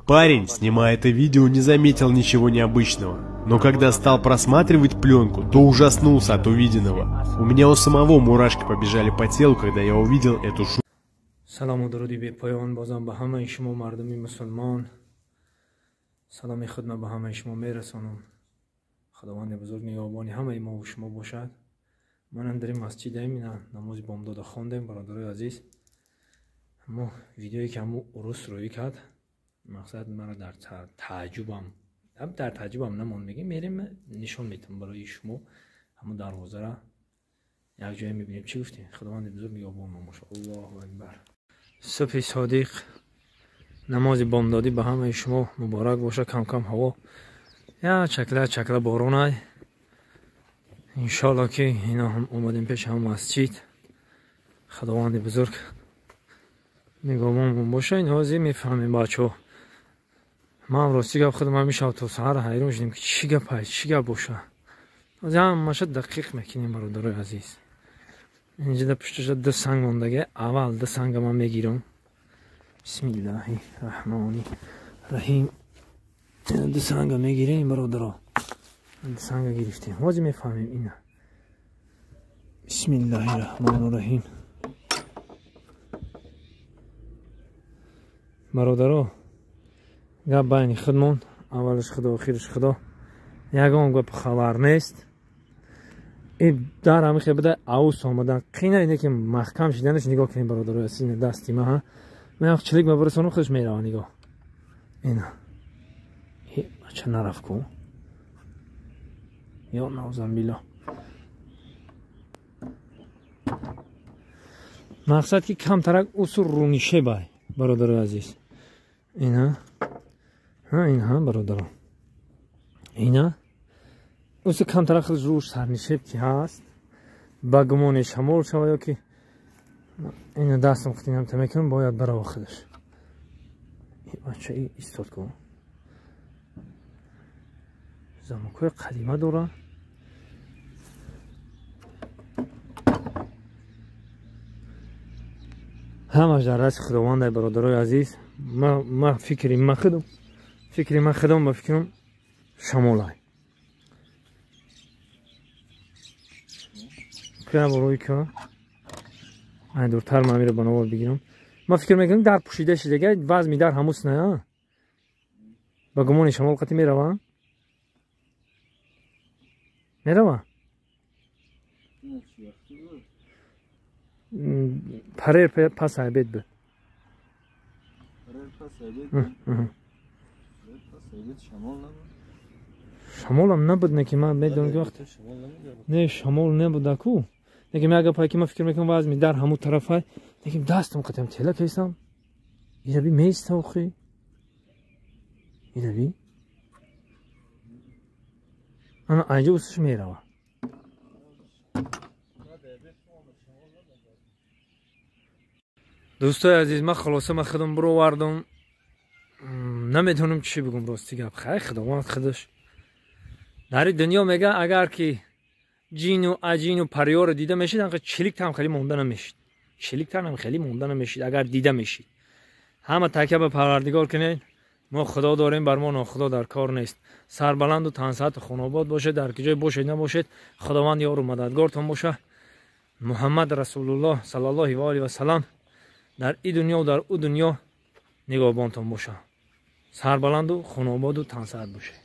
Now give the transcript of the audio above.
Парень, снимая это видео, не заметил ничего необычного. Но когда стал просматривать пленку, то ужаснулся от увиденного. У меня у самого мурашки побежали по телу, когда я увидел эту шу. Салому дуруди бепоён бозам ба ҳамаи шумо мардуми мусулмон. Саломи худро ба ҳамаи шумо мерасонам. Худованди бузург нигаҳбони ҳамаи мо ва шумо бошад. Манам дар ин масҷидаем, ина намози бомдода хондем, бародарои азиз. Мо видеое ки ҳамун урус рӯй кард, мақсад маро дар тааҷҷубам намонд. Мегем, мерем, нишон метам барои шумо ҳамун дарвозара як ҷое мебинем. Чӣ гуфтем? Худованди бузург нигаҳбон бошад. Аллоҳу акбар. Субҳи содиқ, намози бомдодӣ ба ҳамаи шумо муборак бошад. Кам-кам ҳаво я чакла чакла боронай. Иншоалло ки ино ҳам омадем пеши ҳам масҷид. Худованди бузург нигаҳбонмон бошад. Ин ҳозир мефаҳмем, бачаҳо. Ман рости гап худам ҳамин то саҳар ҳайрон шудем, ки чӣ гап ай, чӣ гап боша. Ҳозир ҳамаша дақиқ мекунем, бародарои азиз. Инҷа дар пушташа ду санг мондага. Аввал ду санга ман мегирам. Бисмиллаҳи раҳмони раҳим. Ду санга мегирем, бародаро. Ду санга гирифтем. Ҳозир мефаҳмем ина. Бисмиллаҳи раҳмони раҳим. Бародаро, гап байни худмон, аввалаш худо, охираш худо. Ягон гап хабар нест. И дар ҳамин хел буда аус омадан қина ине ки маҳкам шиданаш. Нигоҳ кунем, бародаро, ина дасти ма. Ҳа, ман як чилик мабарасонам, худаш мерава. Нигоҳ, ина бача нарафт ку, ё наузамбилло. Мақсад ки камтарак усур рунишебай, бародарои азиз. Ина ҳа, ина бародаро, ина уси камтарак худ руш сарнишеб ки ҳаст, ба гумони шамол шава ё ки ина дастам худинам та мекунам, бояд барава худаш. Бача истод кун. Замокҳои қадима дора. Ҳамаш дар дасти худовандай, бародарои азиз. Ма фикри ма худам, фикри ма худам ба фикрам шамолай. Кунам рӯй ка. Ай дуртар ма амиро ба навор бигирам. Ма фикр мекунам дар пӯшида шидага, вазми дар ҳамус на. Ба гумони шамол қати мерава? Мерава? Парер пас айбед буд. Шамолам набуд, не ки ман медонам ки вақт не шамол набудаку. Не ки ман гапай ки ман фикр мекунам вазми дар ҳамун тарафай, не ки дастам қатам тела кесам. Ираби меиста охи. Ираби. Ана айҷа усш мерава. Дӯстои азиз, ман хулоса ман худам бировардам. Намедонам чӣ бигум, рости гап. Хай, худованд худаш. Дар ин дунё мега, агар ки ҷину аҷину париёро дида мешид, анқа чиликтам хеле монда намешид. Чиликтам хеле монда намешид, агар дида мешид. Ҳама такя ба Парвардигор кунед. Мо худо дорем, бар мо нохудо дар кор нест. Сарбаланду тансаҳату хонобод бошед, дар ки ҷой бошед набошед, Худованд ёру мададгортон бошад. Муҳаммад Расулуллоҳ саллаллоҳу алайҳи ва саллам дар ин дунё дар ӯ дунё нигаҳбонтон бошад. Сарбаланду хонободу тансаҳат бошед.